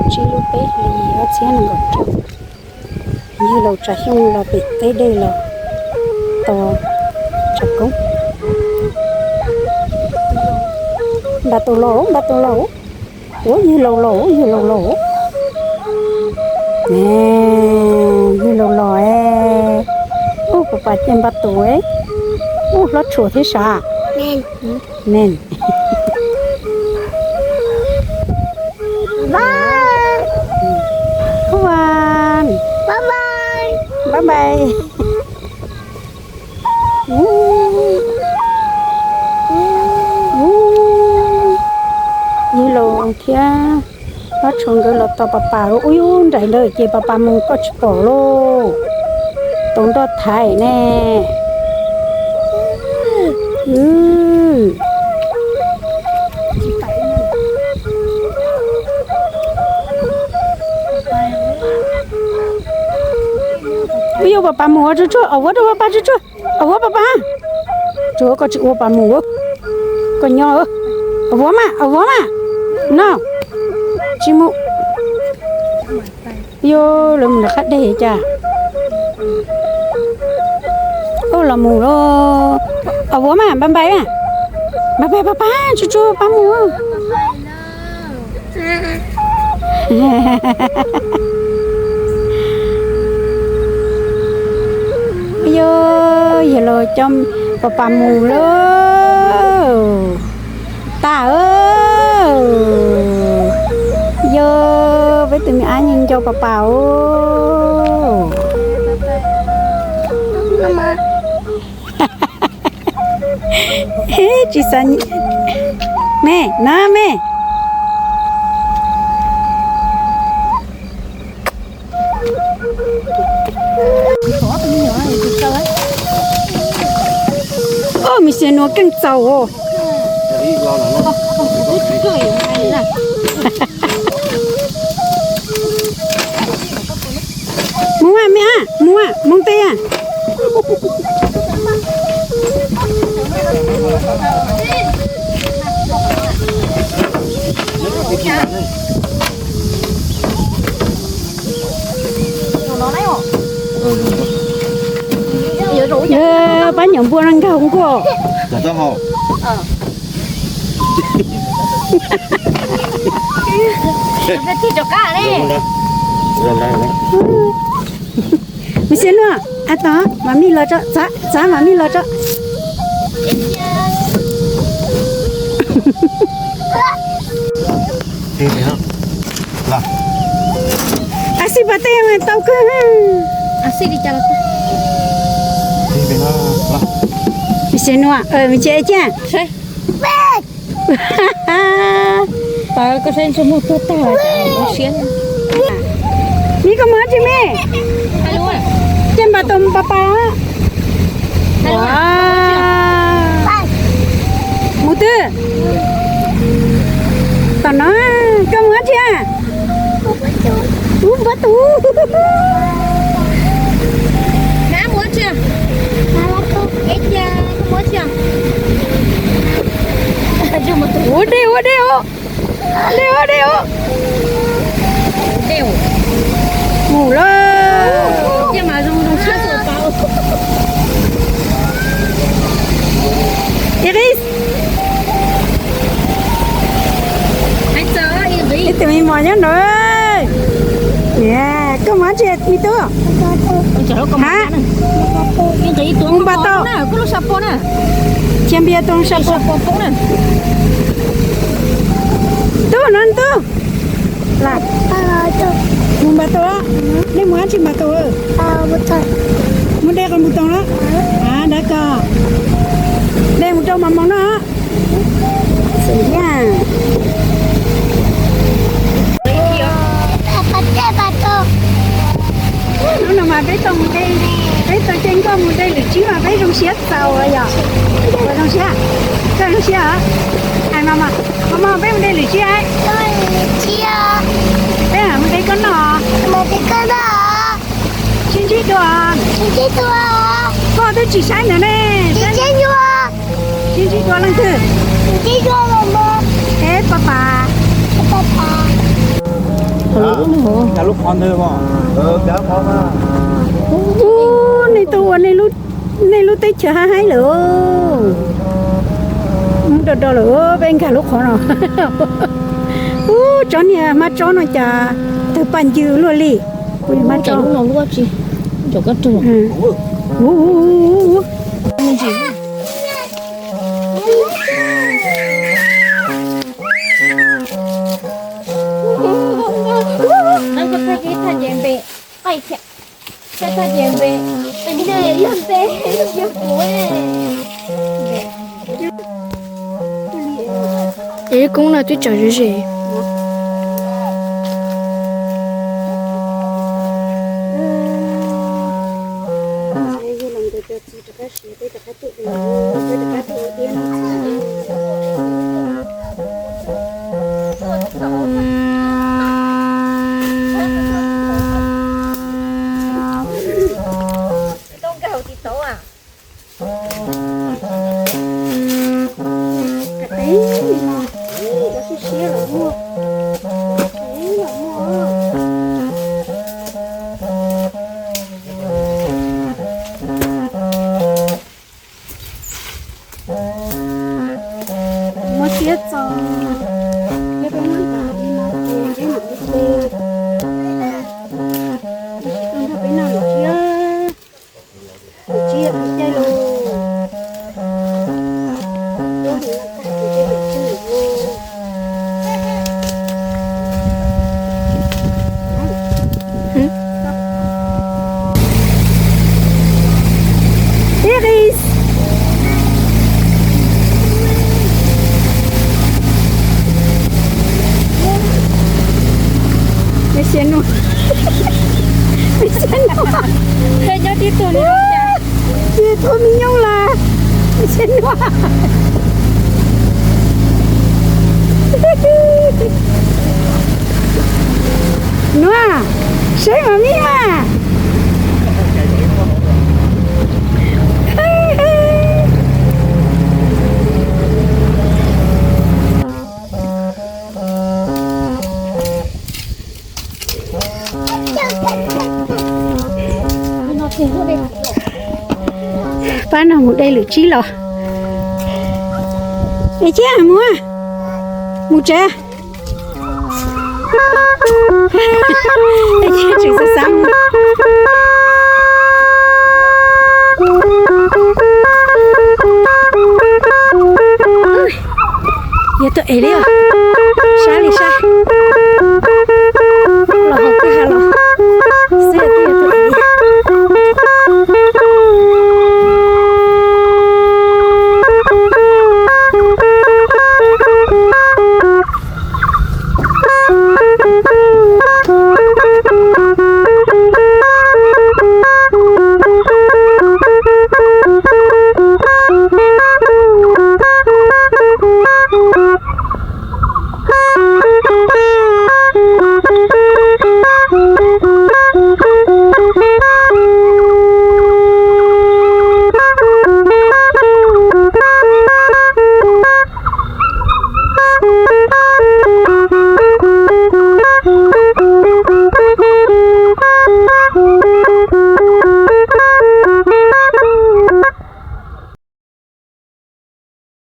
Tsib lub peb hlis ob txhiab nees nkaum rau, yawg laus tsav xyoob los pem teb dej los tos tsav koob. Npaj tus los, npaj tus los, ua yawg laus los, yawg laus los. Yawg laus los, ub, pab pab ces npaj tus, ub, hlob tshua thiab sav. Neeg. Bye bye. Bye bye. Yawg laus thiab hlob tshua nkawd los tos pab pab, ub, nraim ntawd ces pab pab mus koj tsis pom lauj. Tau nroj thaiv ne. Ub, yuav pab pab mus ua tsuag tsuag, ua rau pab pab tsuag tsuag, ua pab pab. Tsuag koj tsis ua pab mus, koj nyob, ua mas, ua mas, no, tsis mus. Yuav lawv mus nram qab deg cas. Ub, los mus lauj. Ua mas, npaj npaj, npaj npaj pab pab, tsuag tsuag pab mus. Yog, yog los coj pab pab mus lauj. Tag, yog peb tus me ab nco pab pab os. Tsis xav, me, na me. Ub, me xiav nuav keej txaus os. Mus a me a, mus a, mus tes a. Pab nyuam npua no nkag nkuaj. Mus xiav nuav, a tod mam mij los tso, txav mam mij los tso. Ab xij pas tej tau kawg. Mus xiav nuav, mus xiav cia. Mib, koj mus dab tsi me? Ces npaj tus pab pab. Mus twg? Tom no, koj mus dab tsi a? Ub, npaj tus. Ua dej, ua dej os. Dej os, dej os. Mus lawm. Ib qis. Ib tug me mos nyob nrad. Koj mus dab tsi me tub? Ha? Mus npaj tau. Cia npias tus sab pom. Tub no tub. Mus npaj tau. Nej mus dab tsi npaj tau? Mus de qos npus toos na. Dab ko. De mus rau mos moos no. Hnub no mas peb tau mus de, peb tau caij nkoj mus de lwm tsib mas peb zoo siab txaus yom. Puas zoo siab? Koj zoo siab os? Hais mas, mos mos, peb mus de lwm tsib. Peb mus de koj noj. Sib ntsib dua. Koj twb tsis saib ntawd ne. Sib ntsib dua leej twg? Peb pab pab. Ub, nej tuaj ua nej lub teb chaws hab haib lawm. Mus do do lawm, peb nkag lub qhov no. Ub, tsob niag hmab tsob no cas tawg paj ncw luaj li. Kuv hmab tsob. Es koob no twb tsaus ze ze. Muab siab txo, yog peb muab tas li no ces peb mam li hle. Tab sis tuaj nrog peb noj lawm thiab, lawm thiab ua caij los. Iris. Nws siab nua. Nws siab nua. Ces nyob tib tug li cas? Ces tua me nyuj las. Nws siab nua. Nua, saib mas mij mas. Pab no mus de lwm tsib los. Es cia mus, mus tsev. Tseem xav xav mus. Yog tuaj ev li os. Sab li sab.